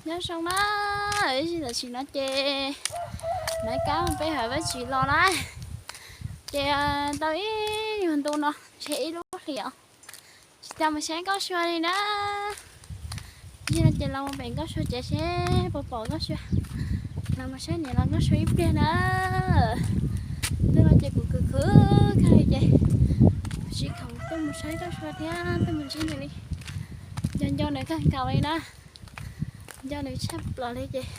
Nyob zoo na, ib zaug tam sim no ces Maiv Kab peb hawm Vajtswv los na, ces tau ib nyuag ntu no ntshe ib lub hlis os, tsis tau mus saib Nkauj Sua li na. Ib zaug no ces los mus pem Nkauj Sua tsev seb puas pom Nkauj Sua, los mus saib niam los Nkauj Sua ib pliag na. Ntu no ces kuv khwv khwv kawg li ces kuv tsis khoom tuaj mus saib Nkauj Sua thiab tuaj mus ntsib nws li. Nco nco nws kawg nkaus li na, nco nws tshaj plaws li ces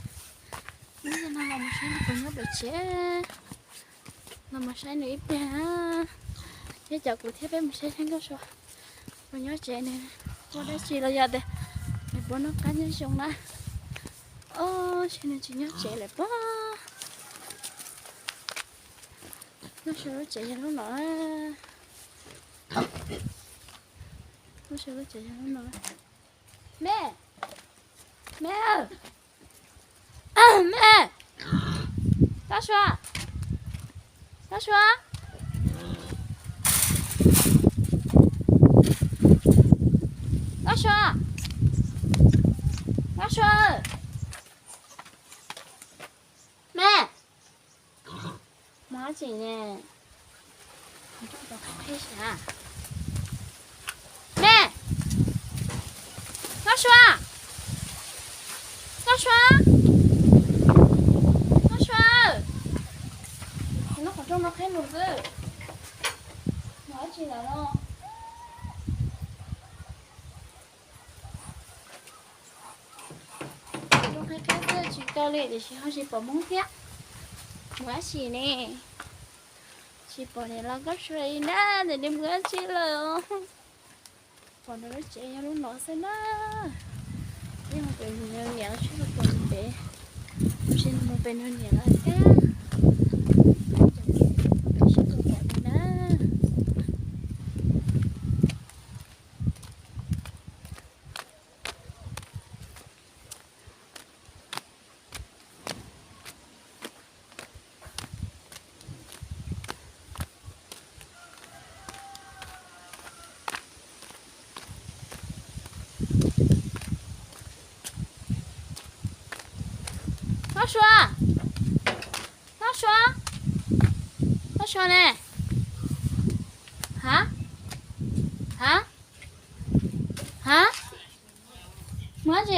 ib zaug no los mus saib nws puas nyob pem tsev, los mus saib nws ib pliag na. Thiab cov kuv thiab peb mus saib saib Nkauj Sua puas nyob tsev, nws ua dab tsi los yog tias nws puas noj qab nyob zoo na. Ob, ntshe nws tsis nyob tsev lawm pob. Nkauj Sua lub tsev yog lub no. Nkauj Sua lub tsev yog lub no. Me, me, me, Nkauj Sua, Nkauj Sua, Nkauj Sua, Nkauj Sua, me. Mob tseem ne. Me, Nkauj Sua, Nkauj Sua, Nkauj Sua, nyob qhov rooj no qhib mus xwb. Mob tsis lawm no. Zoo qhib qhib xwb tsis tau li tiam sis ho tsis pom Hmoob thiab. Mus dab tsi ne? Tsis pom niam los Nkauj Sua li na, ntawm li mus dab tsi lawm. Pom nws lub tsev yog lub no xwb na. Yeej mus pem nws niam los tsis pom nws pem. Tab sis nws mus pem nws niam lawm thiab. Pem seb puas pom nws na. Nkauj Sua, Nkauj Sua, Nkauj Sua ne? Ha? Ha? Ha? Muab tsi?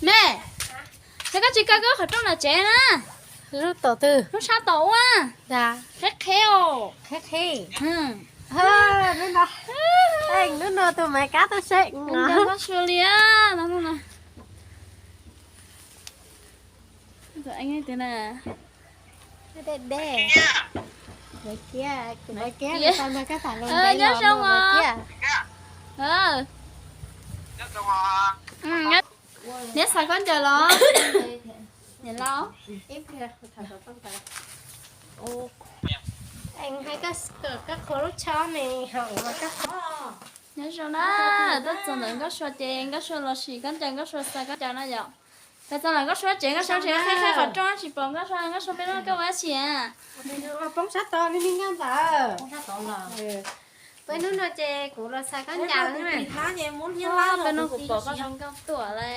Me, yog koj tsis kaw koj qhov rooj nram tsev na. Lub tom twg? Lub sab tom ua. Qhib qhib os. Qhib qhib. Hnub no tus Maiv Kab tuaj saib. Nco Nkauj Sua li. Tus eeb tiag na. Deb deb. Maiv Kiab, Maiv Kiab, tau nrog koj tham los ntev los Maiv Kiab. Neb xav khaub ncaws los? Niam laus, koj qhuas lub tsho ne, hom los koj qhuas. Nyob zoo na, tuaj txog ntawm Nkauj Sua ces Nkauj Sua los sim khaub ncaws, Nkauj Sua xav khaub ncaws no yom. Tuaj txog ntawm Nkauj Sua tsev, Nkauj Sua tsev qhib qhib qhov rooj tsis pom Nkauj Sua, Nkauj Sua peb lub koj ua dab tsi a? Poob sab tod li nkauj ntawd. Peb hnub no ces kuv los xav khaub ncaws na. Peb no kuv pom koj zoo nkauj tuaj li.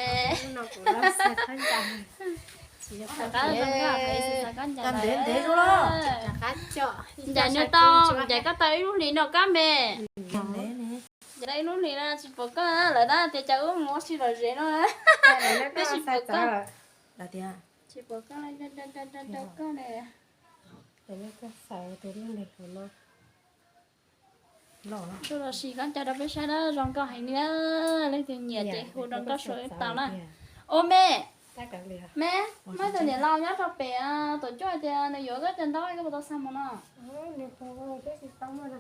Ncaws ntev ntev, ncaws nws tau, ncaws koj tau ib lub hlis no kab me. Ncaws tau ib lub hlis no tsis pom koj, lawv tab tias cas wb mus ua si lom zem no, peb tsis pom koj. Tsis pom koj, koj ne. Tuaj los sim khaub ncaws rau peb saib na, zoo nkauj heev li na. Leej twg nyiam ces hu rau Nkauj Sua wb tau na. Ua me, me, muaj ib tug niam laus nyob rau pem Tuam Cuaj hais tias nws yuav koj cov ntaub, koj puas tau xa mus no? Tsis tau muaj los?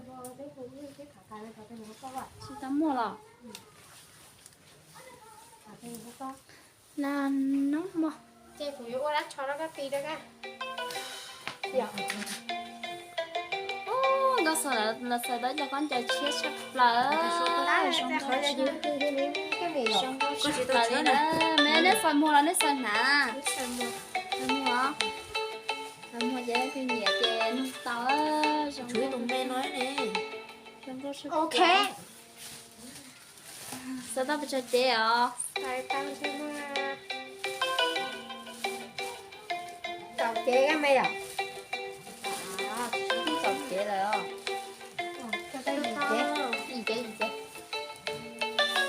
Los no mog. Ces kuv yuav ua dab tsho rau koj ti rau koj. Ub, Nkauj Sua los xaws tau cov khaub ncaws tshiab tshaj plaws. Zoo nkauj tshaj plaws li na. Me, neb xaws muag los neb xaws hnav? Xaws muag. Xaws muag ces leej twg nyiam ces nug tau. Zoo nkauj tshaj plaws. Xav tau pes tsawg cev os? Txaus cev kab me yom? Txaus cev lawm os.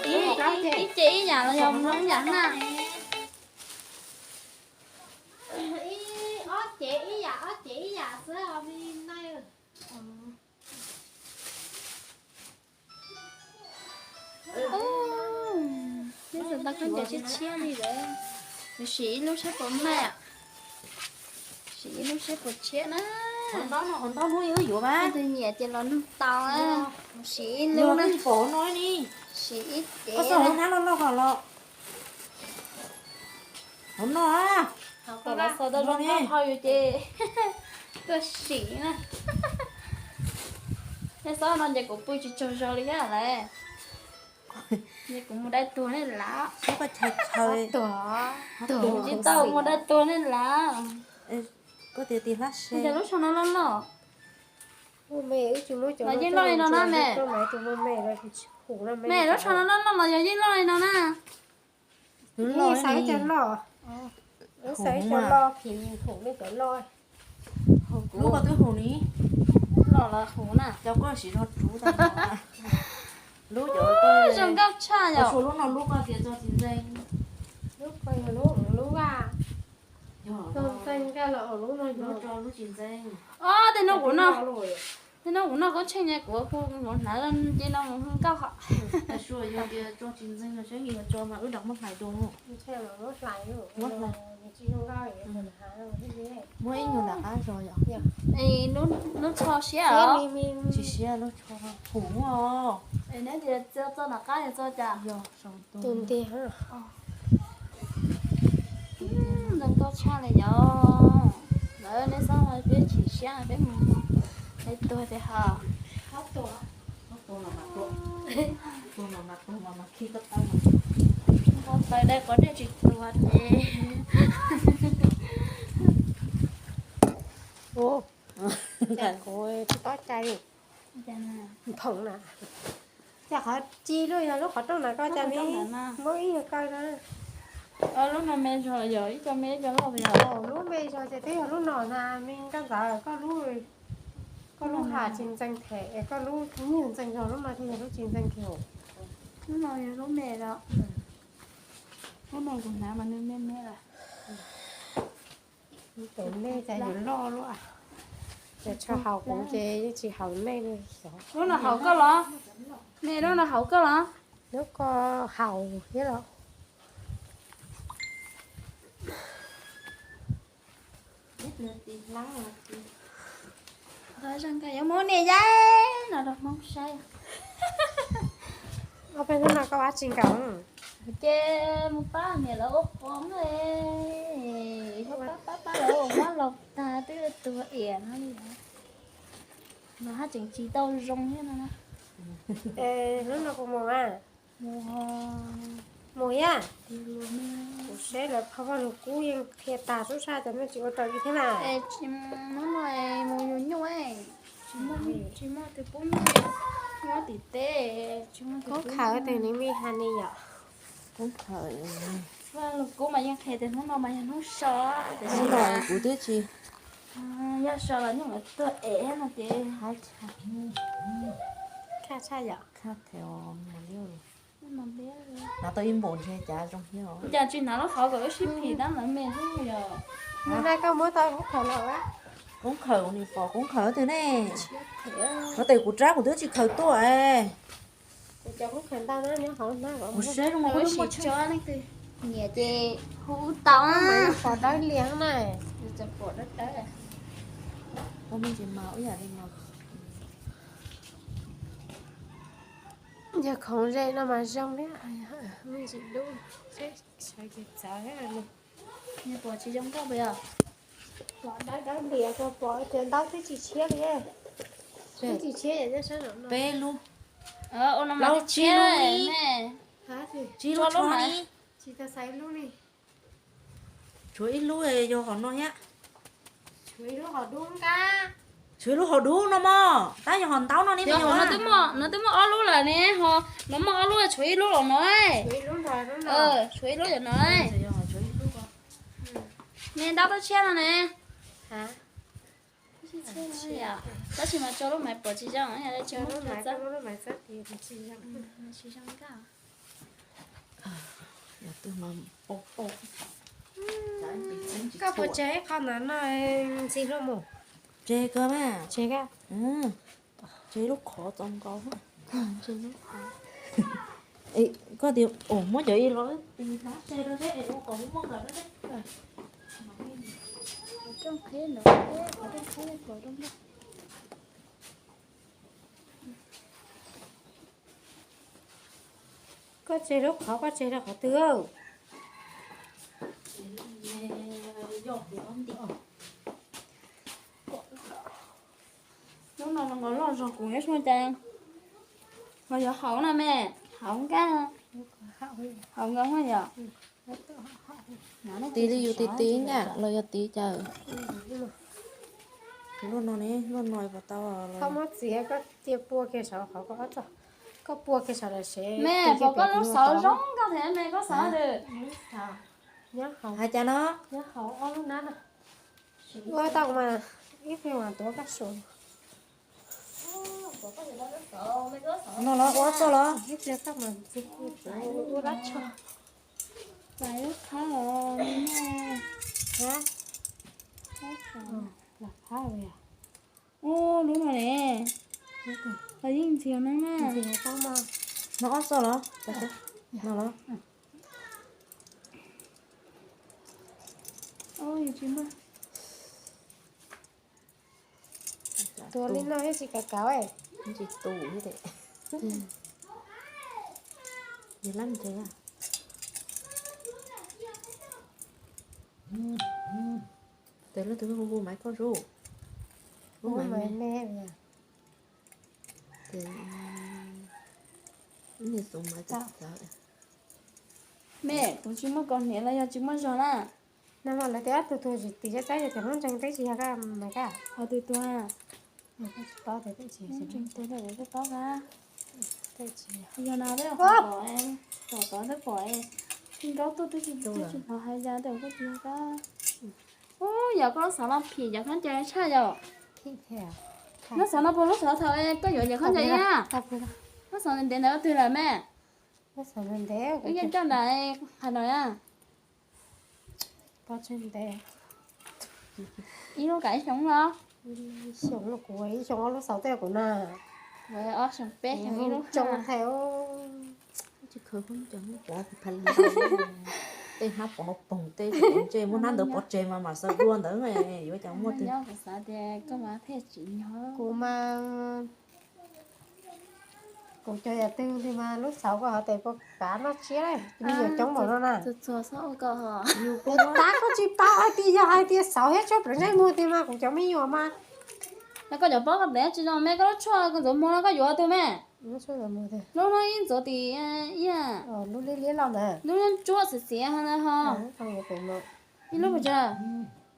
Ib cev ib yam los yog ib yam na. Ib ob cev ib yam, ob cev ib yam xwb os me na. Neb xav tau khaub ncaws tshiab tshiab li lawm, sim ib lub saib puas mag, sim ib lub saib puas tshiab na. Tus nyiam ces los nug tau, sim ib lub na. Sim ib cev. Hauv no, hauv no los xav tau zoo nkauj dhau yus ces tuaj sim na. Nej xob no ces kuv pw tsis tsaug zog li thiab lawm. Ces kuv mus dai tuag nej lav. Tuag, tuag, tsis tau mus dai tuag nej lav. Koj tias tis hlab se. Cas lub tsho no loj loj? Los yeej loj li no na me. Me, lub tsho no loj loj los yog yeej loj li no na. Xav cov loj, xav cov loj, phim hum li cov loj. Lub koj twb hum ni. Loj los hum na. Cov koj siv zog rub tau. Lub cov zoo nkauj tshaj yom. Lub no lub koj tias tso tsis ntxeeg. Lub koj yog lub, lub a. Tso ntxeeg koj los lub no yog tso lub tsis ntxeeg. Ob, tej no kuv noj, tej no kuv noj koob tsheej na, kuv hu mus hnav ci no mus hu nkauj hom. Tso tsis ntxeeg no saib yuav tso mas wb rov muab hlais dua. Muab ib nyuag nram qab zog yom. Lub tsho siab os. Tsis siab, lub tsho hum os. Neb tias txo nram qab yog txo cas? Tus ntiag. Ntxeev nkauj tshaj li yom. Lawv nej xob peb chim siab peb mus dai tuag tiag hos. Tuag dai qhov dej tsis tuag ces. Kuv tsis paub cai li. Phoom na. Cas qhov ci lub yog lub qhov rooj na koj cas me, muab ib yog kaw na. Lub no me zog yog ib co me ib co loj yog. Lub me zog ces twb yog lub no na me nkauj ntxawm, koj lub, koj lub has tsis ntxeeg them, koj lub nyuag ntxeeg zog lub no thiaj yog lub tsis ntxeeg kiag. Lub no yog lub me los. Lub no kuv hnav mas nws me me lawm. Tus nej cas yuav loj luaj. Ces tsho haus kuv ces yeej tsis haus nej li xyov. Lub no haus koj los? Me lub no haus koj los? Lub ko haus thiab los. Zoo nkauj yuav muab niam yaib no rau Hmoob saib. Ob peb hnub no koj ua tsis nkaus. Ces mus pab niam lawv ua qoob, pab pab pab lawv ua muab los tag twb tuag iam no li. Los haj tseem tsis tau zoo thiab no na. Hnub no kuv mus a. Mus thiab. Kuv saib lawv phaj vaj lug kub yeej qhia tag tub sab cov nej tsis ua raws li thiab na. Hnub no mus yug nyuj, tsis muaj tus pub nyuj, muab tim teb, tsis muaj tus pub nyuj. Koob khawm tes nws me has ni yom. Koob khawm. Vaj lug kub mas yeej qhia tias hnub no mas yog hnub so, tiam sis kuv twb tsis, yog so los nyuj tuag ev no ces. Khaj tshaj yom. Khaj them. Hnav tau ib npaum ntshe cas zoo thiab. Cas tsis hnav lub qhov kom wb sib phim tab lawv me xwb yom. Mus na koj muab tau koob khawm los. Koob khawm nws pom koob khawm twg ne. Kuv tes kuv rab kuv twb tsis khaws tuaj es. Kuv cov koob khawm ntau na nyob hauv na. Kuv saib zoo li kuv twb muaj tsheb. Nyiam ces hu tau na. Pom dawb liag na. Txawm pom dawb dawb. Ua me ntsis mas ib yam li mas. Yog khoom ze no mas zoo thiab, me ntsis dub, sawv ces txawv thiab. Nws pom tsis zoo nkauj puas yog? Pom dawb dawb lias, pom tias ntaub twb tsis tshiab li. Twb tsis tshiab, peb lub, plaub tsib lub li. Tsib lub tsho li. Tsis tau xaiv lub li. Tshuav ib lub yog qhov no thiab. Tshuav ib lub qhov dub nqab. Tshuav ib lub hauv dub no mog, tab yog hauv ntaub no ne. Yog, no twb muaj ob lub lawm ne, ho no muaj ob lub, tshuav ib lub los no. Tshuav ib lub yog no. Ne, ntaub tub tshiab no ne. Tab sis mas tso lub maiv pom tsis zoo, tsis zoo nkauj. Koj puas tseg ib qho ntawd no ntxim hlub mus? Tseg koj mas. Tseg koj. Tseg lub qhov txaus nkaus. Koj tias muab cov ib los tis hnab tseg rau seb es ua kom muaj nkaus. Koj tseg lub qhov koj tseg rau qhov twg? Lub no los loj zog kuv nyob suab cas. Ho yog hauv no me, hauv nkaj, hauv nkaj yom. Tis li yus tis tis nkaj los yog tis cas? Lub no ne, lub no puas tau? Koj muab txiav koj cia pua kiag saum qhov koj, koj pua kiag saum lawm sev. Me, puas koj lub xauv zoo nkauj thiab me, koj xauv twg? Hais cas no? Ua tau mas, ib pliag mas tuav koj saum. No los ua txoj los? Ib pliag txoj mas ua dab tsi? Lub qhab los me. Ua lub no ne. Los yeej ntxiag no na. No ob txoj los? No los? Tuav li no tsis kav kav. Tsis tu thiab. Yog lab ntses. Tes lub twg hu hu maiv koj sub. Lub maiv me. Niag xub maiv txawv. Me, kuv tsis muaj kaus hniav los yog tsis muaj zog na. No mas lawv tias ob tug tuag tsis tim zaj tsab yog tias hnub ntseeg twb tsis yog koj mas koj. Ho tus tuag. Hnub ntseeg tuag lawm twb paub koj. Yog no twb pom, tom tod twb pom, nraub tuaj twb tsis, twb tsis hnov hais yog tej koj tsis yog koj. Ub, yog koj lub xov no phim yog khaub ncaws tshaj yom. Lub xov no puas lub xov thaum koj yuav yog khaub ncaws ib? Lub xov ntev ntawd twg lawm me? Wb yeej coj nram qhov no na. Ib lub kav ib xyoo los? Xyoo kuv ib xyoo ob lub xauv tej kuv na. Ob xyoo peb xyoo ib lub tsoo thiab. Tsis khaws khaub ncaws pov pha li tej hnab pov poog tej ntsej muab hnab ntawd pov tseg mas mam xaws dua ntawd yuav cas muaj twg. Kuv mas kuv cov yam twg li mas lub xauv ko hov tes puas kav noj tsiab li, me nyuam coob npaum no na. Yus tab koj tsis paub hais tias yog hais tias xauv thiab tsob plaws ntsej muag tiag mas kuv cov me nyuam mas. Koj cov pob koj dev tsis zoo me, koj lub tshuaj ntxuav muag no koj yuav twg me? Lub no ib ntxuav tim ib, lub liab liab los ntawd, lub tsuab xiav xiav ho ntawd ho. Ib lub puas tsawg?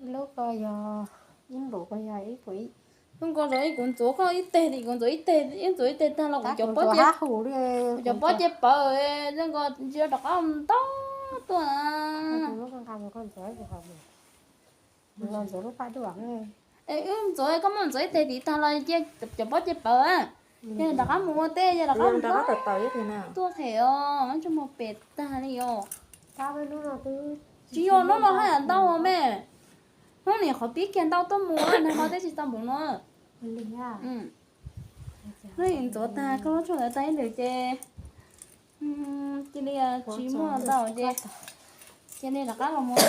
Ib lub ko yog ib npaum ko yog ib puas ib. Lub ko zov ib, kuv ntxuav koj ib teg tim, kuv ntxuav ib teg, ib ntxuav ib teg tag los kuv cov pob, kuv cov pob ces pawv, zoo nkaus ntsia rov qab ntau tuaj. Wb ntxuav koj muab ntxuav ib teg tid tag los cia cov pob ces pawv, ces rov qab mus ua teb ces rov qab ntau tuaj them os, tsis muaj pem tag li os. Tsis yog lub no haj yam ntau me. Hnub nim qhov pib kiag ntau tuaj mus nag hmo teb tsis tau npaum no. Hnub nim ntxuav tag koj lub tshuaj ntawd tag ib lwm ces cia li tsis muaj ntau ces cia li rov qab los mus.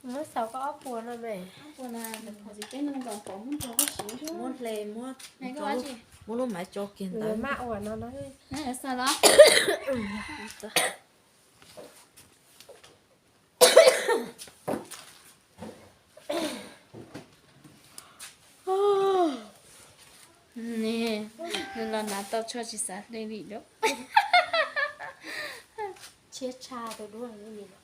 Muab xaus koj ob puas no me. Muab hle, muab lub maiv tso kiag ntawd. Nws los hnav tau tshuaj tsis xav hle li lawm. Tshiab tshaj tus duab li no.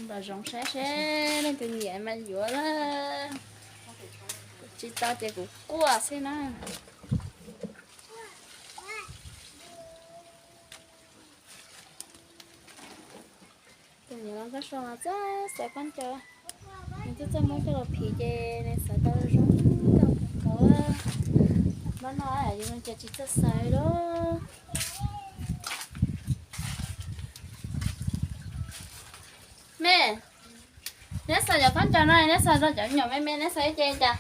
Los zoov saib seb leej twg nyiam mas yuav lawm. Tsis tau ces kuv kuaj xwb na. Tus niam hluas Nkauj Sua mas txawj xaws khaub ncaws, nws twb txawj muab coj los phim ces nws xaws tau zoo nkauj kawg nkaus. Hmab no yus ces tsis txawj xaws li. Me, neb xaws cov khaub ncaws no neb xaws rau cov me nyuam me me neb xaws ib ce cas?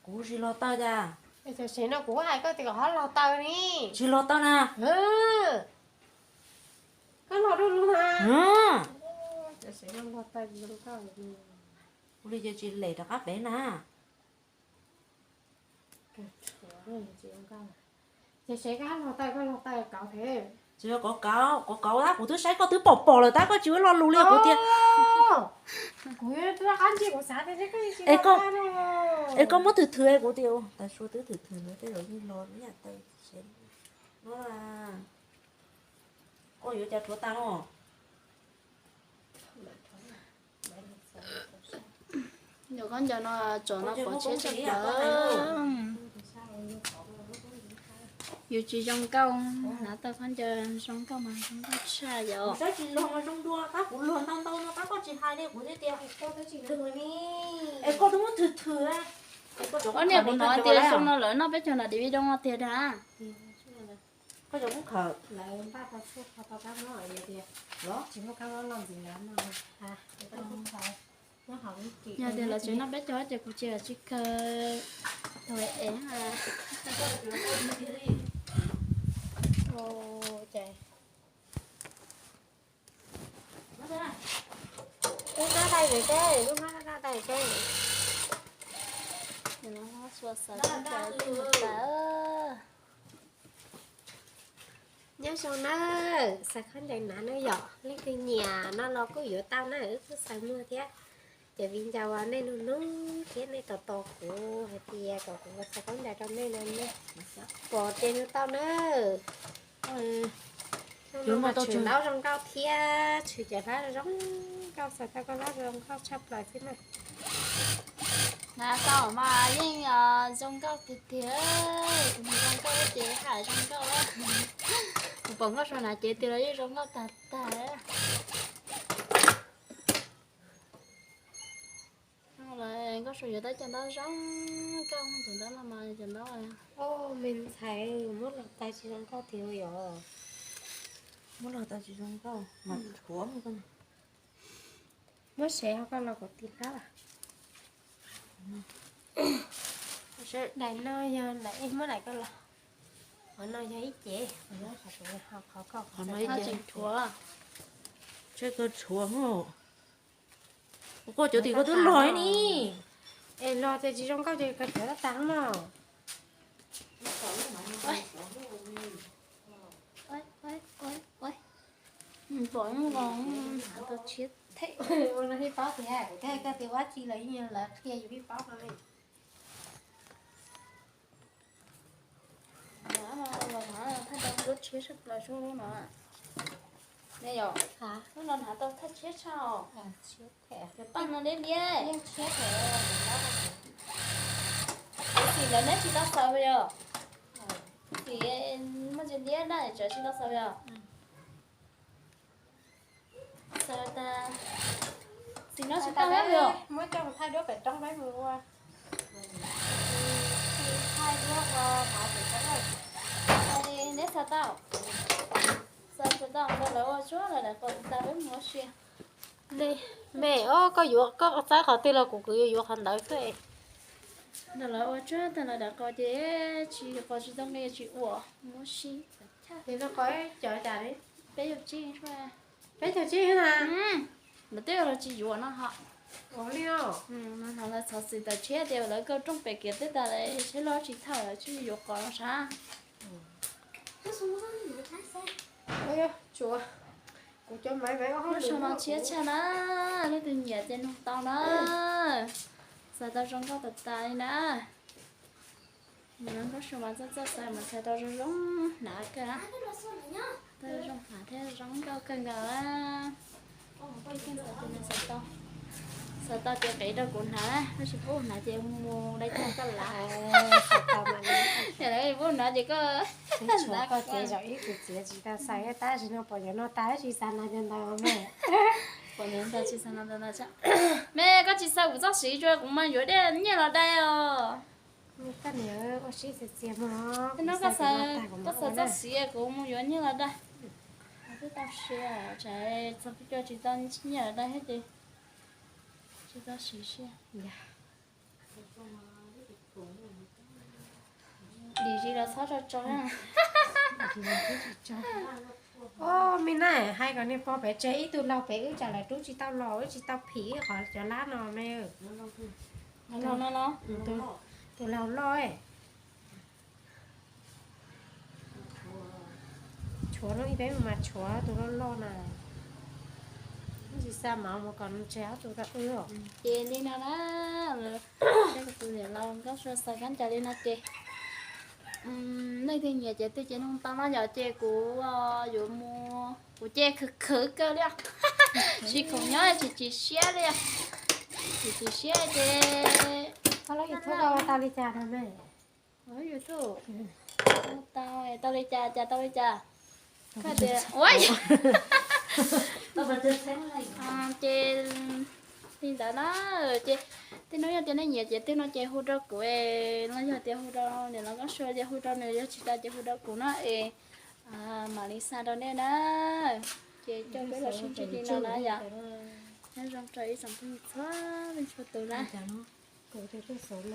Kuv tsis los taw cas? Tam sim no kuv hais koj tias kom ho los taw ni. Tsis los taw na. Koj los rau lub na. Ua li ces tsis lem rov qab pem na. Ces seb koj los taw, koj los taw kauv thiab. Tsis yog kauv kauv, kauv kauv tab kuv twb saib koj twb pom pom lawm tab koj tsis ua lo lus li kuv tias. Kuv qab ntsia kuv xav tias koj tsis Es los koj, taw na. Es koj muab thwm thwm kuv tias, tas sua twb thwm thwm ntawd tej zaum yeej los ib yam taw seb. No, koj yuav cas rhuav tag no. Nyuam khaub ncaws no tsom no pom tsheb tshaj plaws. Yus tsis zoo nkauj, hnav tau khaub ncaws zoo nkauj mas zoo nkauj tshaj yom. Saib tsis luag mas zoo dua, tab kuv luag ntau ntau no tab koj tsis hais li kuv thiaj tias koj twb tsis luag li. Es koj twb muab thwm thwm. Ob niag kuv hnov tias zoo no lawv noj peb caug nram diav video no tiag dab. Koj cov kub khawm lawv npaj tau tshuaj kho tau kab mob tias tsis muaj kab mob no ntxiv lawv noj. Yog tias lawv tseem noj peb caug ces kuv tsis tsis khaws tau es. Lub hnab dai lawm seb, lub hnab dai seb. Nyob zoo nawb, xaws khaub ncaws hnav nawb yom, leej twg nyiam no los kuj yuav tau na, wb kuj xaws muag thiab. Ces viv ncaus nej nug nug thiab nej tos tos kuv hais tias kom kuv xaws khaub ncaws rau nej no, nej pom ces nug tau nawb. Tshwm ntaub zoo nkauj thiab tshwm cov hlab zoo nkauj, xaws tau koj hlab zoo nkauj tshaj plaws xwb na. Hnav tau mas yeej zoo nkauj tiag tiag, tus zoo nkauj ces haj zoo nkauj. Kuv pom Nkauj Sua hnav cev twg los yeej zoo nkauj tag tag. Nkauj Sua yuav tau cov ntaub zoo nkauj, cov ntaub no mas cov ntaub me ntxhais muab los taw tsis zoo nkauj tiag yom. Muab los taw tsis zoo nkauj mas rhuav. Muab sev ho koj los kuv tiv hlab. Daim no yog daim ib, muab daim koj los. Qhov no yog ib ce, qhov no ib ce. Tseem rhuav, tseb koj rhuav. Koj cov tim koj twb log ni. Es los ces tsis zoo nkauj ces koj rhuav tag tag no. Pom zoo los tau tshiab them. Ua no thiaj paub tias kuv thiaj koj tias ua tsi los yeej yog lawv qhia yus thiaj paub no. Los hnav tau lub tshiab sab plaws sub no. Ne yom, lub no hnav tau thaj tshiab tshaj os. Cov paj no liab liab. Kuv xim lawv neb tsis tau xaws yom. Xim muaj ntsis liab na, tseem tsis tau xaws yom. Xaws tas, xim no tsis tau yom. Muab coj mus thaij duab pem roob peb mus ua. Thaij duab ua mov pem roob. Neb xaws tau, xaws tau ntawd lawv ua tsuag lawm, daim qau tas peb mus ua si. Me, o, koj yuav, koj txawb qhov twg los kuv kuv yuav yuav qhov ntawd xwb. Ntawm lawv ua tsuag tag lawm daim qau ces tsis qau tsis tau nqi tsis ua, mus ua si. Ces no qau cov cas li? Peb caug tsib. Peb caug tsib na. Lawv twb los tsis yuav no ho. Ua li os. Lawv txhov xwm tawm tshiab tias lawv kaw rooj pem kiag twb tas lawm, tshiab loj tsis thawj lawv tsis yuav qau no sab. Lub so no tshiab tshaj na, leej twg nyiam ces nug tau na. Xaws tau zoo nkauj tas tas li na. Nkauj Sua mas txawj txawj xaws mas xaws tau zoo zoo hnav kawg, tau zoo hnav thiab zoo nkauj kawg nkaus. Xaws tau, xaws tau ces qiv rau kuv hnav, tab sis pub hnav ces mus dai tag koj lav. Yog lawv pub hnav ces koj, koj ces zaum ib tug txiav tsis tau xaws tab sis no pom yuav no tas tsis xav hnav cov ntawd me. Pom yuav ntawd tsis xav hnav ntawd ntag. Me koj tsis xaws kuv txoj siv tso kuv mas yuav nyiaj los dai os. Koj niam ua siab txias txias mog. Koj xaws txoj siv kuv mus yuav nyiaj los dai. Twb tau siav tsam txog peb caug tsis tau nyiaj los dai thiab ces tsis tau siv siab. Dim zis los txhob tso tso. Os, me na, hais kom niag pog pem tseg ib tug laug pem wb tsam lawv rub tsis tau los wb tsis tau phim wb qhov cov lab no me. Tus laug loj, tshuav no ib peb mas tshuav tus loj loj na. Wb tsis xa mov mus kom nws tseg ob tug rau wb. Ces li no na, tus niam laus Nkauj Sua xaws kab cas li no ces leej twg nyiam ces twg ces nug tau no yom. Ces kuv yuav mus, kuv ces khwv khwv kawg li, siv khoom nyob tsis tsis siab li, tsis tsis siab ces. Koj lub YouTube ua tau li cas no me? YouTube tau, tau li cas, cas tau li cas? Koj tias ua ces li ntawd na, ces tej hnub yog tias nej nyiam ces tej no ces hu rau kuv, los yog tias hu rau niam laus Nkauj Sua ces hu rau nws, yog tsis tau ces hu rau kuv no es mam li xa rau nej na. Ces coj peb los sib ntsib li no na yom. Nyob zoo rau ib tsoom phooj ywg txhua leej txhua tus na.